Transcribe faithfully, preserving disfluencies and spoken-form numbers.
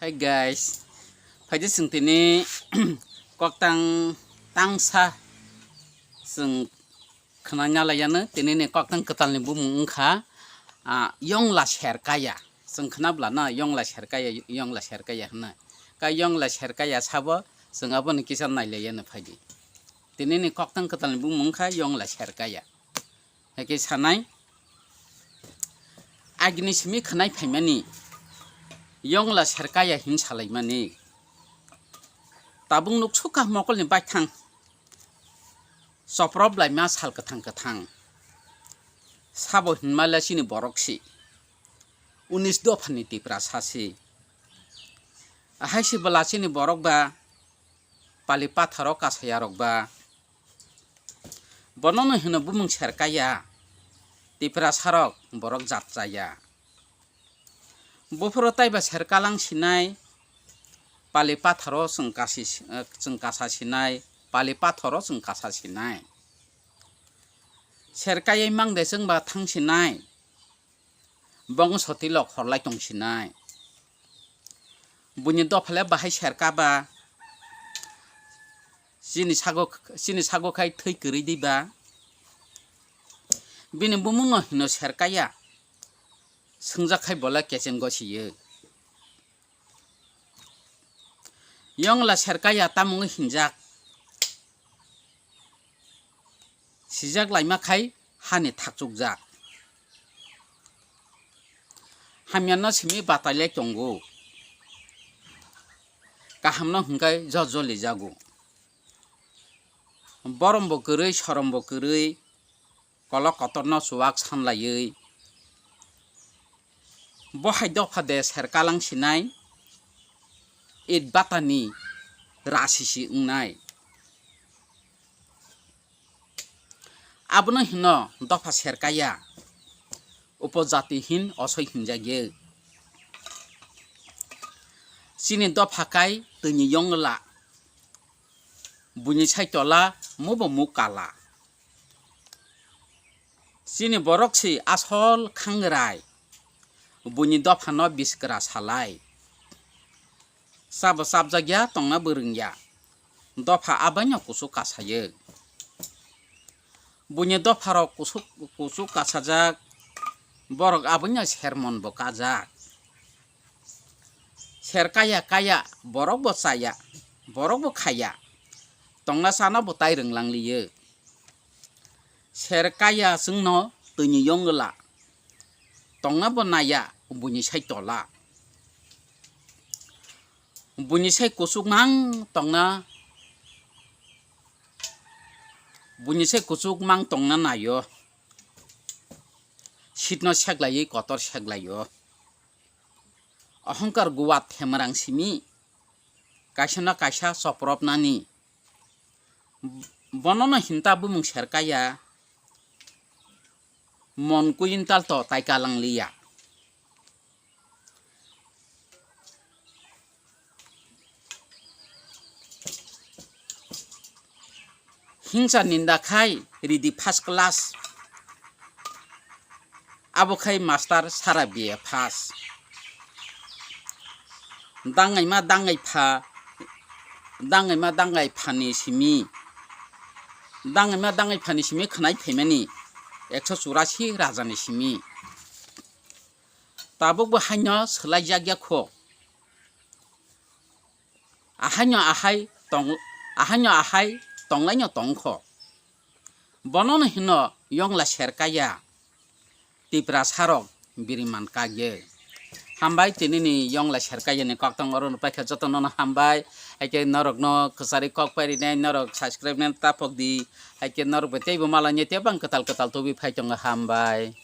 Hey guys, phaidi chwng tini koktang tangsa chwng khwnana laiyano. Tini ni koktang kwtalni bumung wngkha, ah, Yongla Serkaya. Chwng khwna bwlano Yongla Serkaya, Yongla Serkaya hwno. Ka Yongla Serkaya sabo chwng aboni kisa nailaiyano phaidi. Tini ni koktang kwtalni bumung wngkha Yongla Serkaya. Hake sanai, agini simi khwnai phaimani, Yongla Serkaya hin salaimani. Tabuk nuk sukha mokolni baithang. Soprop laima sal kwthang kwthang. Sabo hinmale chini borok si. Unis dophani Tiprasa si. Ahai si bwla chini borok ba pali patharo kasaya rok ba. Bonono hino bumung Serkaya, Tiprasarok borok jat chaya. Buphuru taiba Serkalang sinai, pali patharo chwng kasi, eh, chwng kasa sinai, pali pathoro chwng kasa sinai. Serkayai mangde chwngba thang sinai. Bongso tilok horlai tong sinai. Buini dophale bahai Serka ba. Chini sago, chini sago khai thwi kwrwi di ba. Bini bumungno hino Serkaya. Swngjak khai bola kechengo siyo. Yongla Serkaya tamungwi hinjak. Sijak laima khai hani thakchukjak. Hamyano simi batailai tongo. Kahamno hwnkhe jojolijago. Borombo kwrwi, sorombo kwrwi, kolok kotorno chuwak sanlaiwi. Bo hai dopha de Serkalang sinai, it batani rasisi wngnai. Abono hino dopha Serkaya, upojati hin osoi hinjagye. Chini dopha kai twini yongla, buini sai tola mubo mukala. Chini borok si asol khangrai, buini dophano biskra salai. Sabo chapjakya tongna bwrwngya, dopha abaino kuchuk kasayo. Buini dopharok kuchuk, kuchuk kasajak, borok abaino sermonbo kajak. Serkaya kaya, borokbo chaya, borokbo khaya, tongna chana bo tai rwnglangliyo. Serkaya chwngno twini yongla, tongna bo naya buini sai tola. Buini sai kuchuk mang tongna, buini sai kuchuk mang tongna nayo. Sitno seklaiwi kotor seklaio. Ohongkar guwat hemarang simi, kaisano kaisa chopropnani. Bonono hinta bumung Serkaya, mon kuintal to tai kalang liya. Hingsa ninda khai ridi first class. Abo khai master sara B A pass. Dangaima dangai pha, dangaima dangai phani simi. Dangaima dangai phani simi khwnai phaimani ekso churasi rajani simi. Tabukbo haino swlaijak ya kho. Ahaino ahai tong, ahaino ahai tonglaino tongkho. Bonono hino yongla Serkaya, Tiprasarok biriman kakye. Hambai tinini yongla Serkayani koktong orono paikha jotonono hambai. Haikhe norokno kwchari kok pairinai, norok subscribe nai tapok di. Haikhe norok bai teibo malainai tei bang kwtal kwtal tubui phai tongo hambai.